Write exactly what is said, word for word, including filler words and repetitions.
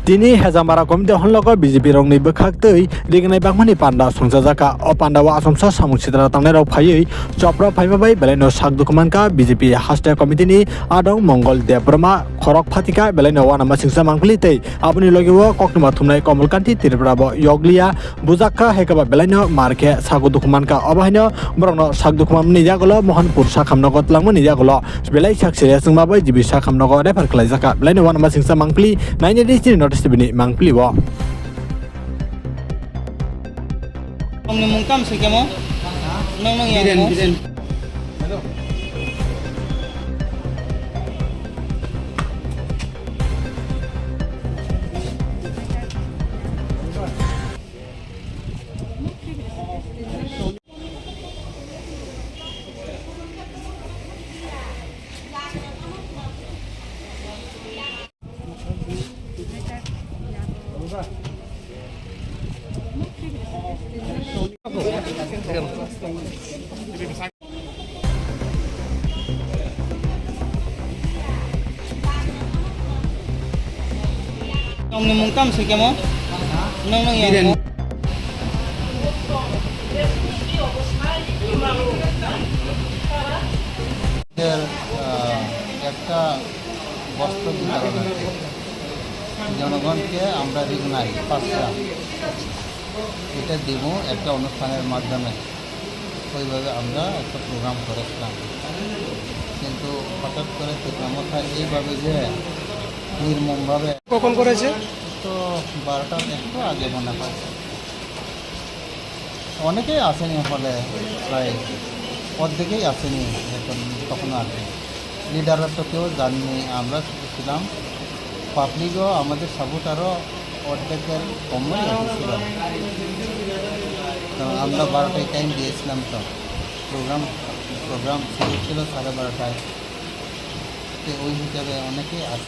Tini Hejamara committee hwnlogo B J P rokni bwkhak twi rignai bangmani panda songchajakha. O pandao Achomsa samung sitra tangnairok phaiwi chopra phaima bai belaino sak dukhu mankha B J P haste committee ni adong Mongol Debbarma khorok phatika belaino uanama singcha mangpili tei aboni logio koktwma thumnai Komolkanti Tripura bo yokliya. Bujakha hai khe ba belaino mar khe sago dukhu mankha. Obo haino borokno sak dukhu manmani yagulo Mohanpur sakhamnogo twlangmani yagulo belai sak serious wngma bai G B sakhamnogo refer khlaijakha. Belaino uanama singcha mangpili naina di chini notice bini mangpili o. Nongni mung tam se kemo? Nong nong yang Biren, mo? Biren. Nongni mung tam se kemo? Nong nong yang Biren. Mo? এর, আহ, একটা বস্ত্র বিতরণ আছে। জনগণকে আমরা রিগনাই পাঁচটা, এটা দিব একটা অনুষ্ঠানের মাধ্যমে। ওইভাবে আমরা একটা প্রোগ্রাম করেছিলাম, কিন্তু হঠাৎ করে পিতামাতা এইভাবে যে নির্মমভাবে কখন করেছে? তো বারোটার একটু আগে মনে হয়। অনেকেই আসেনি হলে, প্রায় অর্ধেকেই আসেনি এখন, তখনও আর কি। লিডাররা তো কেউ যাননি, আমরা শুধু ছিলাম। পাবলিকও আমাদের সাপোর্ট আরও অর্ধেকের কমই এসেছিল। কারণ আমরা বারোটায় টাইম দিয়েছিলাম তো, প্রোগ্রাম, প্রোগ্রাম শুরু ছিল সাড়ে বারোটায়। তো ওই হিসাবে অনেকেই আসে।